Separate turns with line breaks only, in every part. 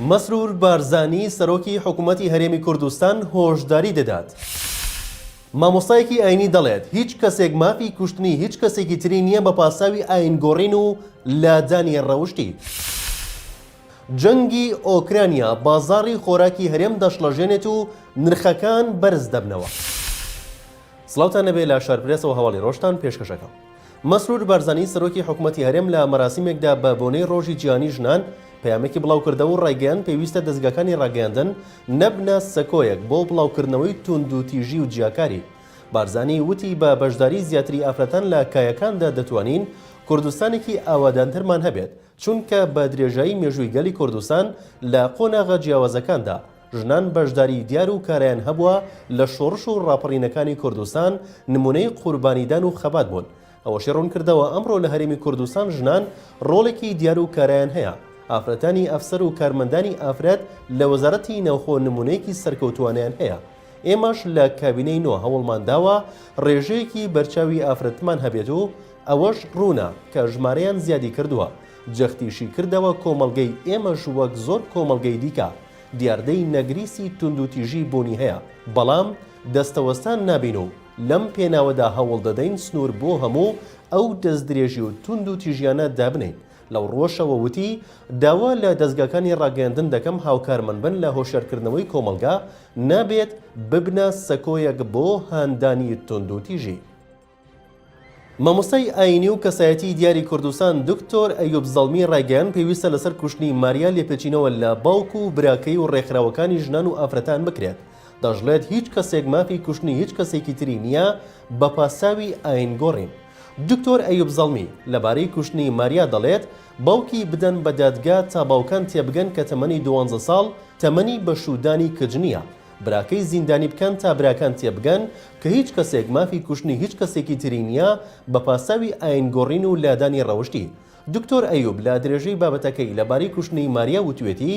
مەسرور بارزانی سەرۆکی حکومەتی هەرێمی کوردستان هۆشداری دەدات. مامۆستایەکی ئاینی دەڵێت، هیچ کەسێک مافی کوشتنی هیچ کەسێکی تری نییە بە پاساوی ئاینگۆڕین و لادانی ڕەوشتی. جەنگی ئۆکرانیا بازاڕی خۆراکی هەرێم دەشڵەژێنێت و نرخەکان بەرز دەبنەوە. سڵاوتان لەبێ لە شارپرێسەوە هەواڵی ڕۆژتان پێشکەش ئەکەم. مەسرور بارزانی سەرۆکی حکومەتی هەرێم لە مەراسیمێکدا بە بۆنەی ڕۆژی جیهانی ژنان پەیامێکی بڵاوکردەوە و ڕایگەیاند پێویستە دەزگاکانی ڕاگەیاندن نەبنە سەکۆیەک بۆ بڵاوکردنەوەی توندوتیژی و جیاکاری. بارزانی وتی بە بەشداری زیاتری ئافرەتان لە کایەکاندا دەتوانین کوردستانێکی ئاوادانترمان هەبێت، چونکە بە درێژایی مێژووی گەلی کوردستان لە قۆناغە جیاوازەکاندا ژنان بەشداریی دیار و کارایان هەبووە لە شۆڕش و ڕاپەڕینەکانی کوردستان نموونەی قوربانیدان و خەبات بوون. ئەوەشی ڕوونکردەوە، ئەمڕۆ لە هەرێمی کوردستان ژنان ڕۆڵێکی دیار و کارایان هەیە، ئافرەتانی ئەفسەر و کارمەندانی ئافرەت لە وەزارەتی ناوخۆ نموونەیەکی سەرکەوتووانەیان هەیە، ئێمەش لە کابینەی نۆ هەوڵمانداوە ڕێژەیەکی بەرچاوی ئافرەتمان هەبێت و ئەوەش ڕوونە کە ژمارەیان زیادی کردووە، جەختیشی کردەوە کۆمەڵگەی ئێمەش وەک زۆر کۆمەڵگەی دیکە دیاردەی نەگریسی توندوتیژی بوونی هەیە، بەڵام دەستەوەستان نابین و لەم پێناوەدا هەوڵدەدەین سنوور بۆ هەموو ئەو دەستدرێژی و توندوتیژیانە دابنێین. لەو ڕووەشەوە وتی، داوا لە دەزگاکانی ڕاگەیاندن دەکەم هاوکارمان بن لە هۆشیارکردنەوەی کۆمەڵگا، نابێت ببنە سەکۆیەک بۆ هاندانی توندوتیژی. مامۆستای ئایینی و کەسایەتیی دیاری کوردستان دکتۆر ئەیوب زەڵمی ڕایگەیاند پێویستە لەسەر کوشتنی ماریا لێپێچینەوە لە باوک و براکەی و ڕێکخراوەکانی ژنان و ئافرەتان بکرێت، دەشڵێت هیچ کەسێک مافی کوشتنی هیچ کەسێکی تری نییە بە پاساوی ئایین گۆڕین. دکتۆر ئەیوب زەڵمی لەبارەی کوشتنی ماریا دەڵێت باوکی بدەن بە دادگا تا باوکان تێبگەن کە تەمەنی دوانزە ساڵ تەمەنی بەشوودانی کچ نییە، براکەی زیندانی بکەن تا براکان تێبگەن کە هیچ کەسێک مافی کوشتنی هیچ کەسێکی تری نییە بە پاساوی ئاین گۆڕین و لادانی ڕەوشتی. دکتۆر ئەیوب لە درێژەی بابەتەکەی لە بارەی کوشتنی ماریا وتوێتی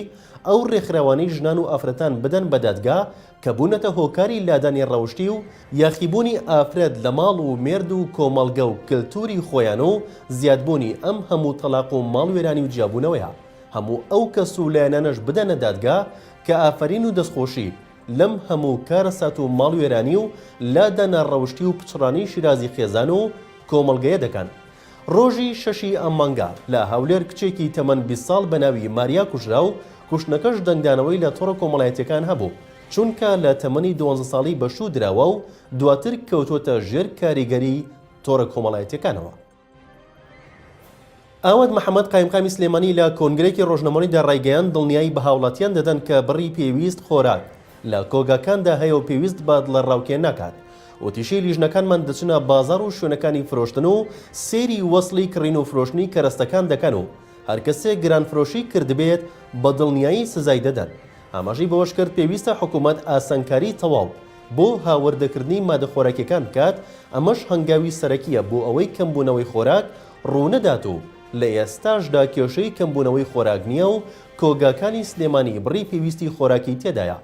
ئەو ڕێکخراوانەی ژنان و ئافرەتان بدەن بە دادگا کە بوونەتە هۆکاری لادانی ڕەوشتی و یاخیبوونی ئافرەت لە ماڵ و مێرد و کۆمەڵگە و کلتوری خۆیان و زیادبوونی ئەم هەموو تەڵاق و ماڵوێرانی و جیابوونەوەیە هەموو ئەو کەس و لایەنانەش بدەنە دادگا کە ئافەرین و دەستخۆشی لەم هەموو کارەسات و ماڵوێرانی و لادە ناڕەوشتی و پچڕانی شیرازی خێزان و کۆمەڵگەیە دەکەن. ڕۆژی شەشی ئەم مانگە لە هەولێر کچێکی تەمەن 20 ساڵ بە ناوی ماریا کوژرا و کوشتنەکەش دەنگدانەوەی لە تۆڕە کۆمەڵایەتیەکان هەبوو چونکە لە تەمەنی دوانزە ساڵی بەشوو دراوە و دواتر کەوتووەتە ژێر کاریگەری تۆڕە کۆمەڵایەتیەکانەوە. ئاوات محەمەد قایمقامی سلێمانی لە کۆنگرەیەکی ڕۆژنامەوانیدا ڕایگەیاند، دڵنیایی بە هاوڵاتیان دەدەن کە بڕی پێویست خۆراک لە کۆگاکاندا هەیە و پێویست بە دڵەڕاوکێ ناکات. وتیشی، لیژنەکانمان دەچنە بازاڕ و شوێنەکانی فرۆشتن و سەیری وەسڵی کڕین و فرۆشتنی کەرەستەکان دەکەن و هەرکەسێک گرانفرۆشی کردبێت بە دڵنیایی سزای دەدەن. ئاماژەی بەوەشکرد، پێویستە حکومەت ئاسانکاری تەواو بۆ هاوردەکردنی مادە خۆراکیەکان بکات، ئەمەش هەنگاوی سەرەکیە بۆ ئەوەی کەمبوونەوەی خۆراک ڕوونەدات و لە ئێستاشدا کێشەی کەمبوونەوەی خۆراک نییە و کۆگاکانی سلێمانی بڕی پێویستی خۆراکی تێدایە.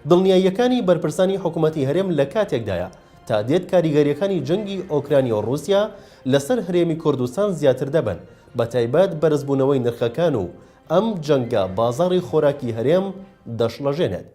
دڵنیاییەکانی بەرپرسانی حکومەتی هەرێم لە کاتێکدایە، تا دێت کاریگەرییەکانی جەنگی ئۆکرانیا و ڕووسیا لەسەر هەرێمی کوردستان زیاتر دەبن، بەتایبەت بەرزبوونەوەی نرخەکان و ئەم جەنگە بازاڕی خۆراکی هەرێم دەشڵەژێنێت.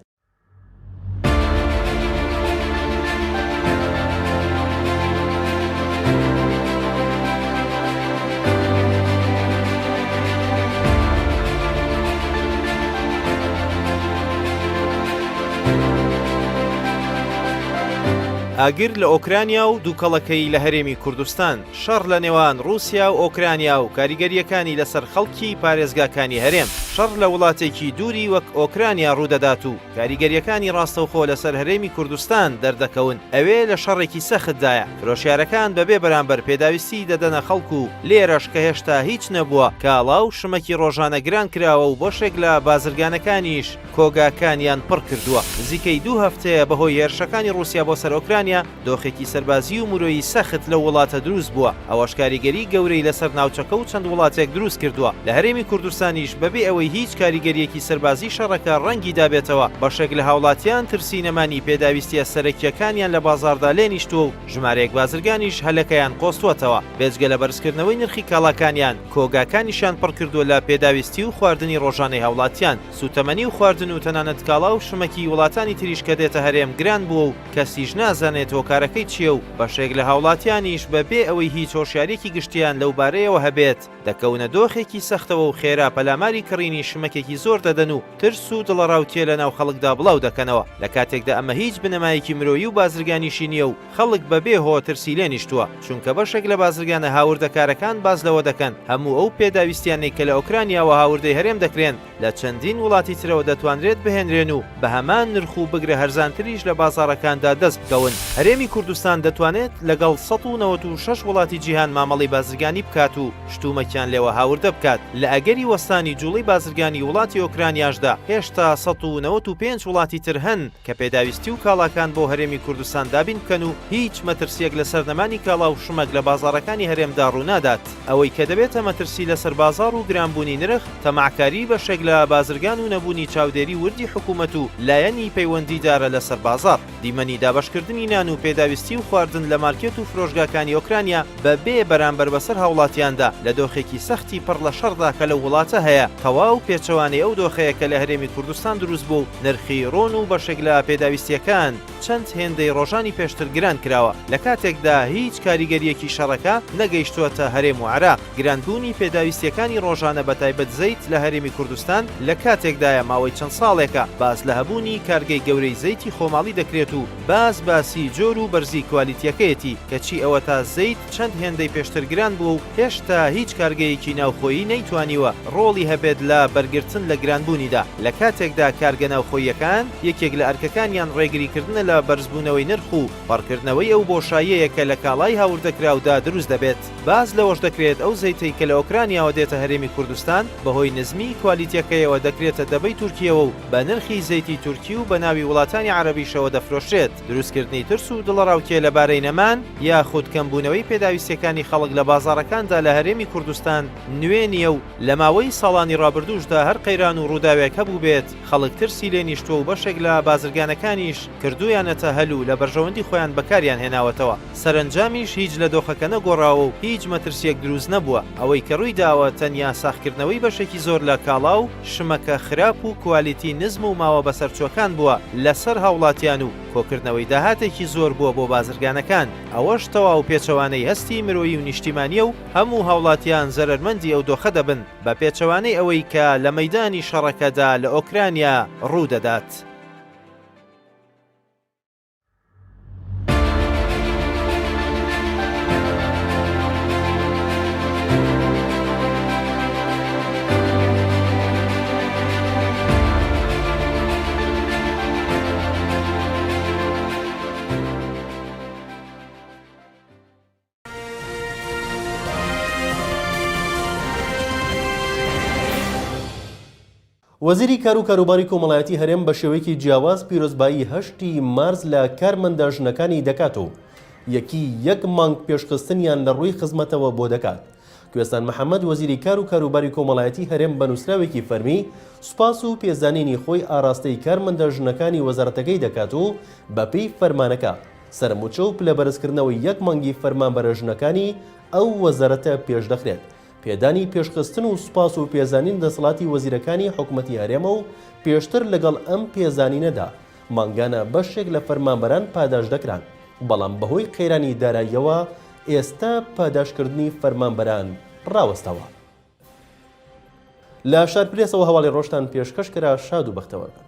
ئاگر لە ئۆکرانیا و دووکەڵەکەی لە هەرێمی کوردستان، شەڕ لە نێوان ڕووسیا و ئۆکرانیا و کاریگەرییەکانی لەسەر خەڵکی پارێزگاکانی هەرێم، شەڕ لە وڵاتێکی دووری وەک ئۆکرانیا ڕوودەدات و کاریگەرییەکانی ڕاستەوخۆ لەسەر هەرێمی کوردستان دەردەکەون، ئەوێ لە شەڕێکی سەختدایە، فرۆشیارەکان بەبێ بەرامبەر پێداویستی دەدەنە خەڵک و لێرەش کە هێشتا هیچ نەبووە، کاڵا و شمەکی ڕۆژانە گران کراوە و بەشێک لە بازرگانەکانیش کۆگاکانیان پڕ کردووە. نزیکەی دوو هەفتەیە بەهۆی هێرشەکانی ڕووسیا بۆ سەر ئۆکرانیا، دۆخێکی سەربازی و مرۆیی سەخت لەو وڵاتە دروست بووە، ئەوەش کاریگەری گەورەی لەسەر ناوچەکە و چەند وڵاتێک دروست کردووە، لە هەرێمی کوردستانیش بەبێ ئەوەی. ئەوەی هیچ کاریگەرییەکی سەربازی شەڕەکە ڕەنگی دابێتەوە، بەشێک لە هاوڵاتیان ترسی نەمانی پێداویستییە سەرەکییەکانیان لە بازاڕدا لێنیشتووە و ژمارەیەک بازرگانیش هەلەکەیان قۆستووەتەوە، بێجگە لە بەرزکردنەوەی نرخی کاڵاکانیان، کۆگاکانیشیان پڕکردووە لە پێداویستی و خواردنی ڕۆژانەی هاوڵاتیان، سووتەمەنی و خواردن و تەنانەت کاڵا و شمەکی وڵاتانی تریش کە دێتە هەرێم گران بووە و کەسیش نازانێت هۆکارەکەی چییە و بەشێک لە هاوڵاتیانیش بە بێ ئەوەی هیچ هۆشیارییەکی گشتییان لەو بارەیەوە هەبێت دەکەونە دۆخێکی سەختەوە و خێرا پەلاماری کڕینی شمەکێکی زۆر دەدەن و ترس و دڵەڕاوکێ لە ناو خەڵکدا بڵاو دەکەنەوە لە کاتێکدا ئەمە هیچ بنەمایەکی مرۆیی و بازرگانیشی نییە و خەڵک بە بێ هۆ ترسی لێ نیشتووە چونکە بەشێک لە بازرگانە هاوردەکارەکان باس لەوە دەکەن هەموو ئەو پێداویستیانەی کە لە ئۆکرانیاوە هاوردەی هەرێم دەکرێن لە چەندین وڵاتی ترەوە دەتوانرێت بهێنرێن و بە هەمان نرخ و بگرە هەرزانتریش لە بازاڕەکاندا دەست بکەون. هەرێمی کوردستان دەتوانێت لەگەڵ 196 وڵاتی جیهان مامەڵەی بازرگانی بکات و شتومەکیان لێوە هاوردە بکات، لە ئەگەری وەستانی جوڵەی بازرگانی وڵاتی ئۆکرانیاشدا هێشتا 195 وڵاتی تر هەن کە پێداویستی و کاڵاکان بۆ هەرێمی کوردستان دابین بکەن و هیچ مەترسییەک لەسەر نەمانی کاڵا و شمەک لە بازاڕەکانی هەرێمدا ڕوونادات. ئەوەی کە دەبێتە مەترسی لەسەر بازاڕ و گرانبوونی نرخ، تەماعکاریی بەشێک لە بازرگان و نەبوونی چاودێری وردی حکوومەت و لایەنی پەیوەندیدارە لەسەر بازاڕ. دیمەنی دابەشکردنی نان و پێداویستی و خواردن لە مارکێت و فرۆشگاکانی ئۆکرانیا بە بێ بەرامبەر بەسەر هاوڵاتیاندا لە دۆخێکی سەختی پڕ لە شەڕدا کە لەو وڵاتە هەیە تەواو پێچەوانەی ئەو دۆخەیە کە لە هەرێمی کوردستان دروست بووە و نرخی ڕۆن و بەشێک لە پێداویستییەکان چەند هێندەی ڕۆژانی پێشتر گران کراوە، لە کاتێکدا هیچ کاریگەرییەکی شەڕەکە نەگەیشتووەتە هەرێم و عێراق. گرانبوونی پێداویستییەکانی ڕۆژانە بەتایبەت زەیت لە هەرێمی کوردستان لە کاتێکدایە ماوەی چەند ساڵێکە باس لە هەبوونی کارگەی گەورەی زەیتی خۆماڵی دەکرێت و باس باسی جۆر و بەرزی کوالیتییەکەیەتی، کەچی ئەوەتا زەیت چەند هێندەی پێشتر گران بووە و هێشتا هیچ کارگەیەکی ناوخۆیی نەیتوانیوە ڕۆڵی هەبێت لە بەرگرتن لە گرانبوونیدا، لە کاتێکدا کارگە ناوخۆییەکان یەکێک لە ئەرکەکانیان ڕێگریکردنە لە بەرزبوونەوەی نرخ و پڕکردنەوەی ئەو بۆشاییەیە کە لە کاڵای هاوردەکراودا دروست دەبێت. باس لەوەش دەکرێت ئەو زەیتەی کە لە ئۆکرانیاوە دێتە هەرێمی کوردستان بەهۆی نزمیی کوالیتیەکەیەوە دەکرێتە دەبەی تورکییەوە و بە نرخی زەیتی تورکی و بە ناوی وڵاتانی عەرەبیشەوە دەفرۆشرێت. دروستکردنی ترس و دڵەڕاوکێ لەبارەی نەمان یاخود کەمبوونەوەی پێداویستیەکانی خەڵک لە بازاڕەکاندا لە هەرێمی کوردستان نوێ نییە و لە ماوەی ساڵانی ڕابردووشدا هەر قەیران و ڕووداوێک هەبووبێت خەڵک ترسی لێ نیشتووە و بەشێک لە بازرگانەکانیش کردوویانەتە هەل و لە بەرژەوەندی خۆیان بەکاریان هێناوەتەوە. سەرەنجامیش هیچ لە دۆخەکە نەگۆڕاوە و هیچ مەترسییەک دروست نەبووە، ئەوەی کە ڕووی داوە تەنیا ساغکردنەوەی بەشێکی زۆر لە کاڵا و شمەکە خراپ و کوالیتی نزم و ماوە بەسەرچووەکان بووە لەسەر هاوڵاتیان و کۆکردنەوەی داهاتێکی زۆر بووە بۆ بازرگانەکان، ئەوەش تەواو پێچەوانەی هەستی مرۆیی و نیشتیمانییە و هەموو هاوڵاتیان زەرەرمەندی ئەو دۆخە دەبن، بە پێچەوانەی ئەوەی کە لە مەیدانی شەڕەکەدا لە ئۆکرانیا ڕوو دەدات.
وەزیری کار و کاروباری کۆمەڵایەتی هەرێم بە شێوەیەکی جیاواز پیرۆزبایی هەشتی مارس لە کارمەندە ژنەکانی دەکات و یەکی یەک مانگ پێشخستنیان لە ڕووی خزمەتەوە بۆ دەکات. کوێستان محەمەد وەزیری کار و کاروباری کۆمەڵایەتی هەرێم بە نووسراوێکی فەرمی سوپاس و پێزانینی خۆی ئاراستەی کارمەندە ژنەکانی وەزارەتەکەی دەکات و بەپێی فەرمانەکە سەرموچە و پلەبەرزکردنەوەی یەک مانگی فەرمانبەرە ژنەکانی ئەو وەزارەتە پێشدەخرێت. پێدانی پێشخستن و سوپاس و پێزانین دەسەڵاتی وەزیرەکانی حکومەتی هەرێمە و پێشتر لەگەڵ ئەم پێزانینەدا مانگانە بەشێک لە فەرمانبەران پاداشت دەکران، بەڵام بەهۆی قەیرانی داراییەوە ئێستا پاداشتکردنی فەرمانبەران ڕاوەستاوە. لە شارپرێسەوە هەواڵی ڕۆژتان پێشکەش کرا، شاد و بەختەوەر بن.